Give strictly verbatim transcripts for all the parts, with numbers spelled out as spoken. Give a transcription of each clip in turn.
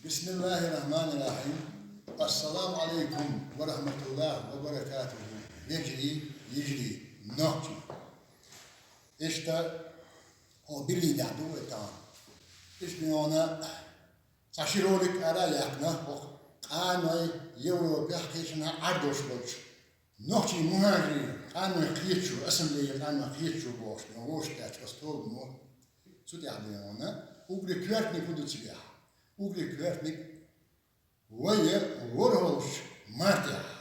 بسم الله الرحمن الرحيم. السلام عليكم ورحمة الله وبركاته. Вежарий, йижарий, нохчий. Иштта хӀо биллинехь ду вай тахана. Иштта мел вана цхьа ши ролик ара а яьккхина, хӀокху къаной Европехь, кхечанхьа Ӏар долуш болчу нохчийн мухӀажарийн къаной кхеташо, ассамблея къаной кхеташо бохуш, вовшахкхетча оцу тобано. Цу тӀехь бен вана уггаре коьртаниг хӀун ду цигахь? Уггаре коьртаниг: вай ворхӀалгӀачу мартехь,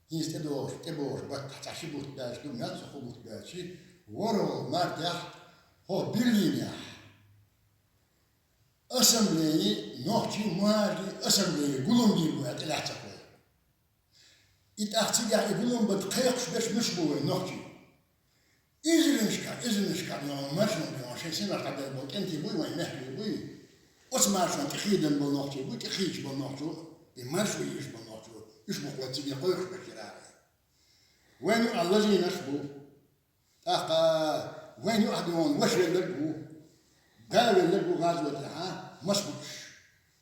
хӀинца тӀедогӀуш, тӀебогӀуш баттахь цхьа ши бутт баьлча ду, мел цхьа кхо бутт баьлча, ворхӀалгӀа мартехь хӀокху Берлинехь ассамблеи, нохчийн мухӀажарийн ассамблеи гулам бийр бу аьлла тӀелаьцна вай. И тӀаккха цигахь и гулам бан кхайкхаш берш муьлш бу вай нохчий? Иза-иза, иза-иза, маршонна, шайн синах дӀаделла болу кӀентий буй, вайн мехкарий буй. Оцу маршонна тӀекхийдина болу нохчий буй, тӀекхийдаш болу нохчо, и маршо йеш болу нохчо, уьш бу вай цига кхойкхуш берш яра. Вайн юкъахь лазийнарш бу. ТӀаккха вайн юкъахь дуьйна ваша велларг а ву, да велларг а ву гӀазотехь, маса бу уьш.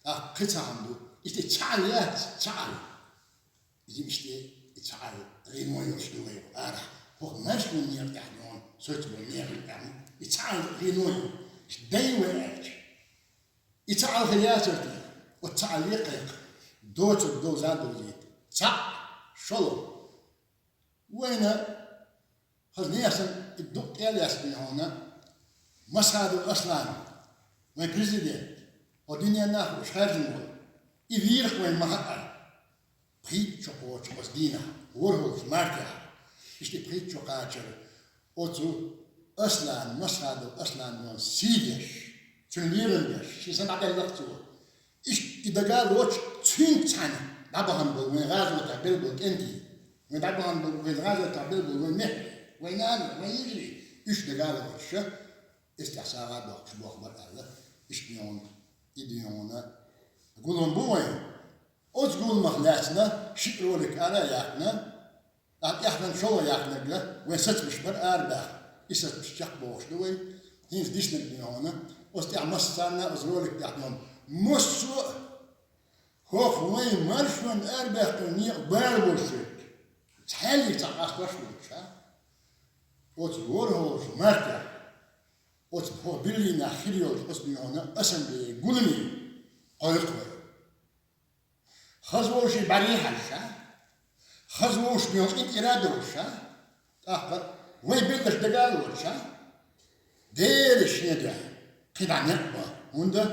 ТӀаккха кхин цхьа хӀума ду. Иштта цхьаалла яц, цхьаалла. Иза иштта и цхьаалла гӀино йолуш ду вай арахь. ХӀокху маьршонан некъа тӀехь дуьйна, соьца болу некъа тӀехь, и цхьаалла гӀино ю. Иштта дай вай аьлча. И цхьаалла хир яцара те? Оцу цхьаалле кхайкха. Доцург довза а довзийта. Цхьаъ, шолгӀа. Вайна хаза несан и дукъ тӀе а лаьцна хьуна, Масхадов Аслан, вайн президент, хӀо дуьненахь уьш хаьржина волу, и вийрах вайн ма хаьара. Пхийтта шо кхочу оцу дийнахь, ворхӀалгӀачу мартехь, иштта пхийтта шо кхачара, оцу Аслан, Масхадов Аслан йолу сий деш, цуьнан лерам беш, шен са дӀаделларх цо. Иштта и дага а лоцуш, цуьнца цхьаьна дӀабахана болу вайн гӀазотехь белла болу кӀентий, вайн дӀабахана болу, вайн гӀазотехь белла болу вайн мехкарий, вайн нана, вайн йижарий, уьш дага а лоцуш, иза тӀехь сагӀа а доккхуш боху бара аьлла, иштта дуьйна, и дуьйна гулам бу вайн. Оцу гуламах лаьцна ши ролик ара а яьккхина, тӀаккха тӀаьхьа шолгӀа яьккхинарг вайн сацамаш бара арабаьхна. И сацамаш чекхбохуш ду вай. ХӀинца диснарг дуьйна, оцу тӀехь массарна а оцу ролик тӀехь дуьйна, массо а хӀокху вайн маршонна арабаьккхина некъа бала болуш верг, цхьаьллиг цхьа къастош а воцуш, а? Оцу ворхӀалгӀачу мартехь, оцу хӀокху Берлинехь хир йолчу оцу дуьйна ассамблеи гуламе кхойкху вай. Хаза вовшийн бӀаьрий хьаьжча, хаза вовшийн кӀинтӀера а довлуш, тӀаккха вай белларш дага а лоцуш, Делан шен дуьхьа кхин дӀа некъ бан, хӀунда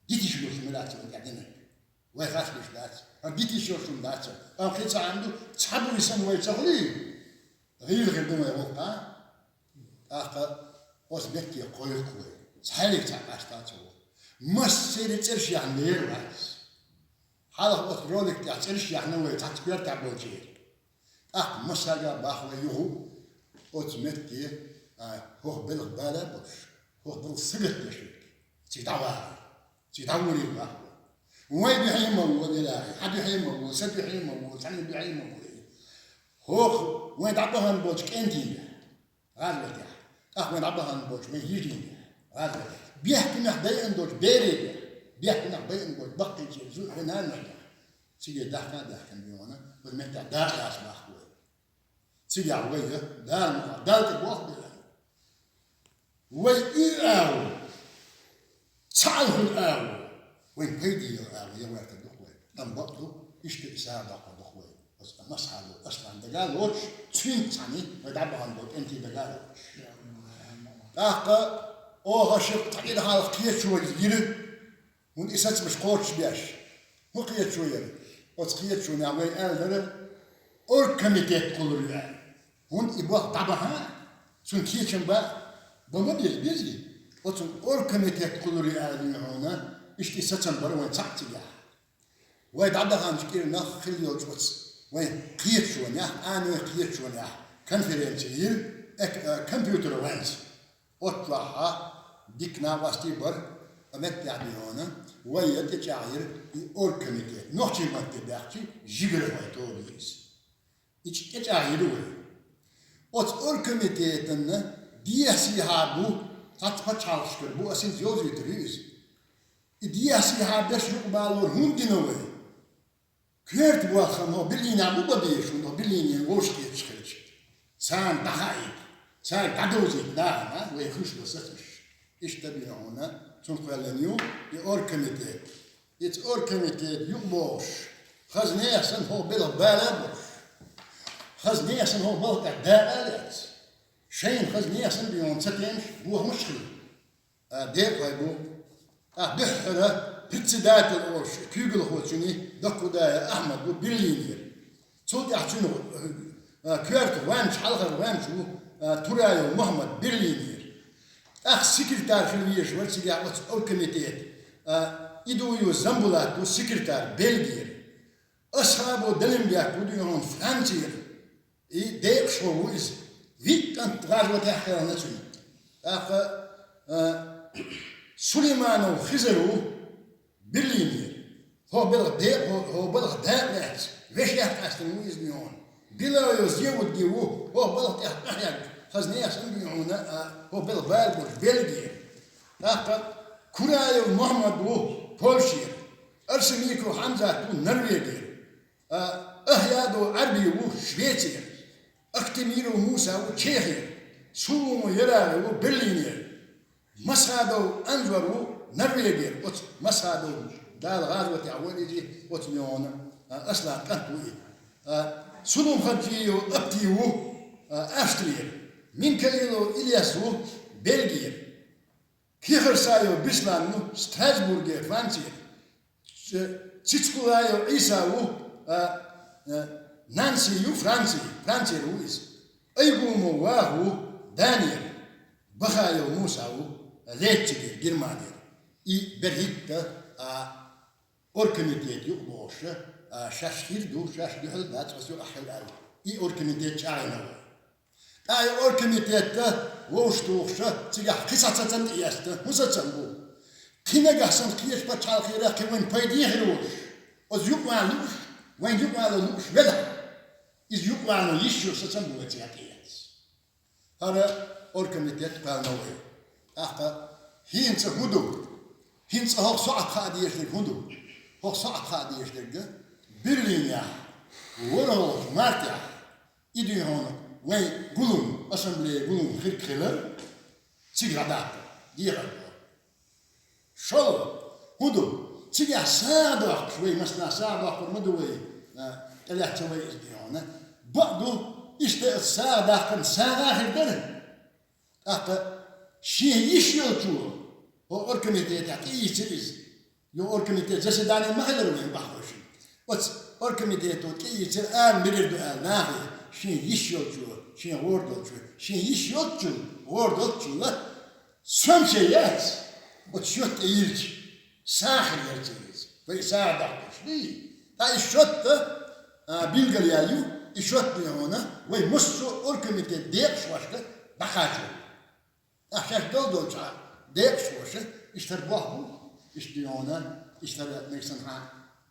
дитиш болуш мила ца ван тӀе динарг. Вай хасташ дац, хӀара дитиш йолуш хӀума дац. Амма кхин цхьа хӀума ду, цхьа буй санна вай ца хуьлий, гӀийла хир ду вай гӀуллакх. ТӀаккха оцу метте кхойкху вай. Цхьаьллиг цхьа къаста ца ву. Массеран цӀераш яьхна лер вац. Хьалха оцу ролик тӀехь цӀераш яьхна вай цхьацца коьртехь болчеран. ТӀаккха массаьрга а боху вай юха, оцу метте, а, хӀокху белхан бала а болуш, хӀокху белхан сагатдеш верг цига дӀавахара, цига дӀаволийла боху вай. Вайн дуьхьа ма ву, Делахь, хьан дуьхьа ма ву, сан дуьхьа ма ву, цхьанна дуьхьа ма ву. ХӀокху вайн дӀабахана болчу кӀентийн дуьхьа, гӀазотехь, тӀаккха вайн дӀабахана болчу вайн йижарийн дуьхьа, гӀазотехь, бехкамехь байина долчу берийн дуьхьа, бехкамехь байина болчу баккхийчеран зу-, вайн нанойн дуьхьа. Цига дахка а даьхкина дуьйна, вайн меттехь дакъа а боху вай. Цигахь вай, Дала мукъ лахь, Далла тӀе боху вай. Вай и агӀо, цхьаалла агӀо, вайн пайде йолу агӀо ян ваьртар ду-кх вай. Амма бакъ ду, иштта и сагӀа доккхур ду-кх вай. Оцу Масхадов Аслан дага а лоцуш, цуьнца цхьаьна вай дӀабахана болу кӀентий дага а лоцуш. ТӀаккха оха шиъ цхьа кӀира хьалха кхеташо йира. ХӀунда и сацамаш кхочушбеш? ХӀун кхеташо яра? Оцу кхеташонехь вай аьлла дара, оргкомитет кхуллур ю аьлла. ХӀунда и боху дӀабахьа, цунна кечам бан, бан ма беза, безий? Оцунна оргкомитет кхуллур ю аьлла дуьйна хьуна, иштта и сацам бара вайн цхьаъ цигахь. Вай дӀадаханчу кӀирнах хилла йолчу оцу вайн кхеташонехь, къаной кхеташонехь конференци йира, эк-, э, компьютер вайнца. Оццахьа дика накъостий бара, ткъа меттехь дуьйна, вай я тӀечӀагӀйира и оргкомитет, нохчийн матте баьхчи жигара вай тоба иза. И чӀ-, тӀечӀагӀйира вай. Оцу оргкомитетан дехьа-сехьа бу, цхьацца пачхьалкхашкара бу, ас хӀинца йовзуьйтур ю иза. И дехьа-сехьа берш юкъабалор хӀунда дина вай? Коьрта бохам хӀо Берлинехь ма бан безаш, хӀунда Берлинера вовшахкхеташ хилча, царна дӀахаийта, цаьрга дӀадовзийта нахана вай хуьлуш дола сацамаш. Иштта бина хьуна, цунах кхоьллина ю и оргкомитет. Иза оргкомитет юкъабогӀуш, хаза нехан санна хӀо белхан бала а болуш, хаза нехан санна хӀо балха тӀехь дакъа а лаьцна, шайна хаза нехан санна бина хьуна цатемаш, бохамаш а хилла, а, декъахой бу. ТӀаккха дуьххьара председатель олуш куьйгалхочунна Даккхудая Ахьмад ву Берлинера. Цул тӀаьхьа цуьнан, а, коьрта гӀоьнча, хьалхара гӀоьнча ву, а, Тураев Мухьаммад Берлинера. ТӀаккха секретарь хила везаш вара цигахь оцу оргкомитета, а, Идуев Замбулат ву секретарь Бельгера. Асхабов Далимбек ву дуьйхьун Францера. И декъашхо ву иза. Виъ кӀант гӀазотехь кхелхина цуьнан. ТӀаккха, а, Сулейманов Хизар ву Берлинера. ХӀо балха декъа, хӀо, хӀо балха дакъа лаьцна, вешех къаьстина ву иза дуьйхьун. Билалов Зиявудди ву, хӀо балха тӀехь къахьегна, хаза нехан санна дуьйхьуна, а, хӀо балха бала болуш Бельгера. ТӀаккха Кураев Мухьаммад ву Польшера. Арсамиков Хьамзат ву Норвегера. А, Ахьядов Ӏарби ву Швецера, Актемиров Муса ву Чехера, Сулумов Ярагъи ву Берлинера, Масхадов Анзор ву Норвегера, оцу Масхадов Дала гӀазотехь вара иза, оцу нехан, а, Аслан кӀант ву и. А, Сулумхаджиев Апти ву, а, Австрера, Минкаилов Ильяс ву Бельгера. Кехарсаев Беслан ву Страсбургера, Францера. Ц-, Цицкулаев Ӏийса ву, а, а, Нанси ю Франци, Францера ву иза. Айгумов Ваха ву Данера. Бахаев Муса ву Лейпцигера, Германера. И берхӀитта, а, оргкомитет юкъабогӀуш, а, шаьш хир ду, шаьш дуьхьал дац, аса юкъахь хила аьлла. И оргкомитет чӀагӀйина вай. ТӀаккха и оргкомитета вовшахтухуш, цигахь кхин цхьа сацам тӀеэцна, хӀун сацам бу? Кхин нагахь санна кхечу пачхьалкхера кхин вайн пайде хир волуш, оцу юкъавала лууш, вайн юкъавала лууш велахь, иза юкъавала йиш йолу сацам бу вай цигахь тӀеэцна. ХӀара оргкомитет кхоьллина вай. ТӀаккха хӀинца хӀун ду? ХӀинца хӀокху соьца хаа дезаш дерг хӀун ду? ХӀокху соьца хаа дезаш дерг Берлинехь, ворхӀалгӀачу мартехь, и дуьйхьуна вайн гулам, ассамблея гулам хирг хилар, цига дӀадаккха, дехар до. ШолгӀа, хӀун ду? Цигахь сагӀа доккхуш вай, масала, сагӀа доккхур ма ду вай, а, тӀелаьцна вай иза дуьйхьуна. Бакъ ду, иштта оцу сагӀа даккхарна сагӀа а хир дара. ТӀаккха шен йиш йолчо, хӀо оргкомитетехь тӀеийцира иза. Юха оргкомитет заседани ма хилира вайн баххошна. Оцу оргкомитето тӀеийцира, ара мегар ду аьлла нахе, шен йиш йолчо, шен гӀора долчо, шен йиш йолчул, гӀора долчул сом шен яц, оцу счёт тӀе йилча, сагӀа хир яра церан иза. Вай сагӀа доккхуш дий? Ткъа и счёт, а, билгал яьлла ю, и счёт дуьйхьуна вай массо а оргкомитет декъашхошка дӀакхачор. Ахь шаьш долу долчохь декъашхоша, иштта хӀара бохам бу, иштта дуьйхьуна, иштта хӀара мегаш санна хьан,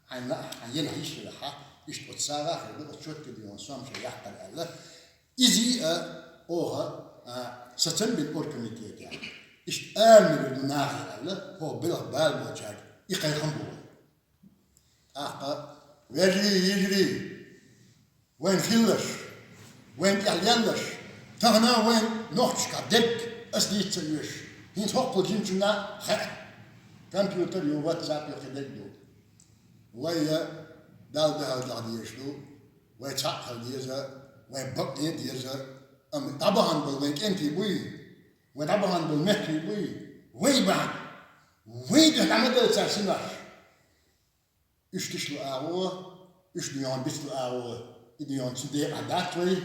хьайн лаахь, хьан елахь йиш хилахь, иштта оцу сагӀа а хир ду, оцу счётка дуьйхьуна сом шен яккхар аьлла. Иза а, оха, а, сацам бина оргкомитетехь. Иштта ара мегар ду нахе аьлла, хӀокху белхан бала болчаьрга и кхайкхам бу вай. ТӀаккха, вежарий, йижарий, вайн хилларш, вайн тӀехь лелларш, тахана вайн нохчашкахь дерг ас дийца ца оьшу. ХӀинца хӀокхул жимачунна хаьа. Компьютер ю, WhatsApp ю, кхидерг ду. Вай я Далла дуьхьал даха дезаш ду, вай цхьаъ хила деза, вай бакъ де деза, амма дӀабахана болу вайн кӀентий буй, вай дӀабахана болу меттиг буй, вай бахьана, вай дуьхьа дӀа ма делла цара синош. Уьш тишло агӀо, уьш дуьйхьун бицло агӀо, и дуьйхьун цу декъахь дац вай.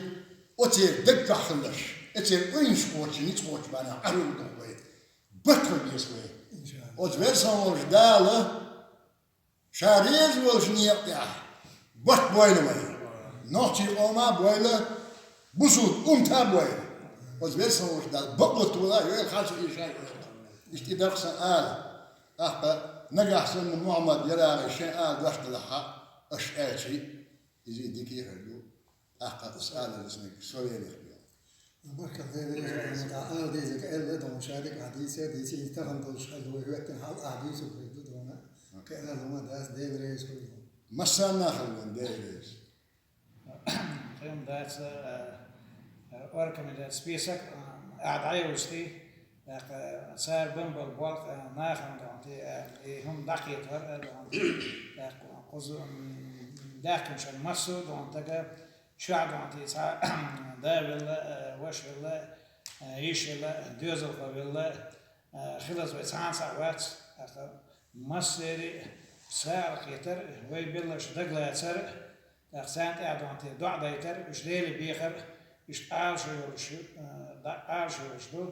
Оцеран даг чохь хилларш, оцеран ойнаш кхочу, ницкъ кхочу бана Ӏаьржа доху вай. Барт хила беза вай. Иншалла. Оцу версан волчу Дала ша реза волчу некъа тӀехь барт бойла вай. Нохчийн къоман бойла, бусулба умматан бойла. Оцу версан волчу Дала бакъо тола, йойла хьан цу ийша йойла. Иштта и дакъа сан ала. ТӀаккха нагахь санна Мухьаммад Ярагъи шен ала дош делахь, аша аьлчи, иза и дика хир ду. ТӀаккха аса ала дисинарг Словенех бен. Баркалла, Дела реза хуьлда, ала дезарг аьлла, дон шадерг а дийца, дийца, иза тахана долуш хьал вай хӀоьттина хьал а дийца хир ду, дон. Кхы а хӀума дац, Дела реза хуьлда. Массарна а хилла вайн Дела реза. Кхин дац, э, э, оргкомитета список, э, ахь дӀайовзийта, тӀаккха цара бан болу болх, э, нахана дохьанте, э, и хӀума дӀакхетар, э, дохьанте, тӀаккха кхуза, м, даьхкинчу массо а дохьантага, чохь дохьанте цхьа да велла, э, ваша велла, э, йиша елла, доьзалхо велла, э, хилаза вай цхьана схьа вац, тӀаккха массеран а сагӀа кхетар, вай белларш дагалацар, тӀаккха царна тӀаьхьа дохьанте доӀа дайтар, уьш Деле бехар, уьш Ӏалашо йолуш, э, дӀа Ӏалашо йолуш ду.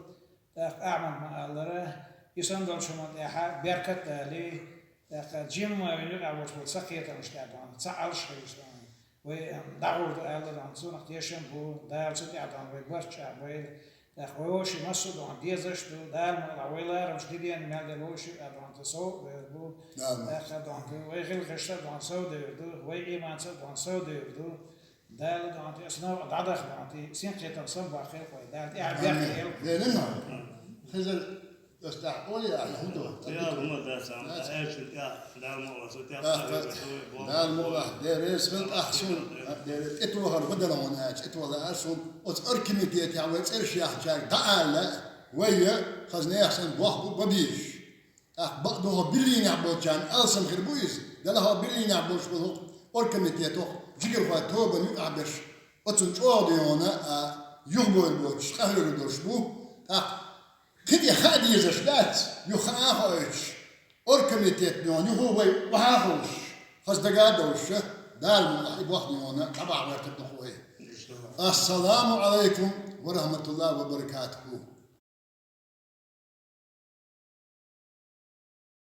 ТӀаккха Ахьмада ма-аллара, и санна долчу хӀуманна тӀехь беркат а далий, тӀаккха жимма вина юкъахь волчу вай ца кхетамаш тӀехь дохьанте, ца Ӏалаш хилча дохьанте, вай, м, дӀагӀур ду аьлла дохьанте, цунах тешам бу, Дала цу тӀехь дохьанте вай барт чӀагӀбойла. ТӀаккха вай вовшийн массо а дохьанте дезаш ду, Дала мукъ лахь вай ларамаш дидена мел дерг вовшийн а дохьанте сов а дер ду. Амин. ТӀаккха дохьанте вай гӀиллакхашца а дохьанте сов а девр ду, вай ийманца а дохьанте сов а девр ду. Дала дохьанте аса новкъа дӀадаха дохьанте, синкхетам самабаккхийла вай. Дала тӀаьхьа бехке елла. Велина. Хезар, ас тӀехь олий, ахьа хӀун до? Ял хӀума дац, ам, аьлча тӀехь, Дала мукъ лахь, тӀехь тӀаккха, Дала мукъ лахь, Дела реза хила тӀаккха суна, Дела тӀетохар ма дара хьуна аьлча, тӀетоха лаьара суна, оцу оргкомитетехь вай цӀераш яьхначаьрга дӀаала, вай, хаза нехан санна бохбу бан безаш. ТӀаккха бакъду хӀокху биллийнехь болчарна алсам хир бу иза. Делахь хӀокху биллийнехь болуш болу хӀокху оргкомитето жигархойн тобанна юкъахь берш, оцунна чӀогӀа дуьйна а юхабевлла боцуш, къахьоьгур долуш бу. ТӀаккха кхин тӀе хаа дезаш дац, юха хаа а хоуьйтуш, оргкомитет дуьйна юха вай охьа а ховшуш, хаза дага а довлуш, Дала мукъ лахь и боху дуьйна дӀабахьа гӀертар ду-кх вай. Ассаламу Ӏалайкум ва рахьматуллахӀи ва баракатухӀу.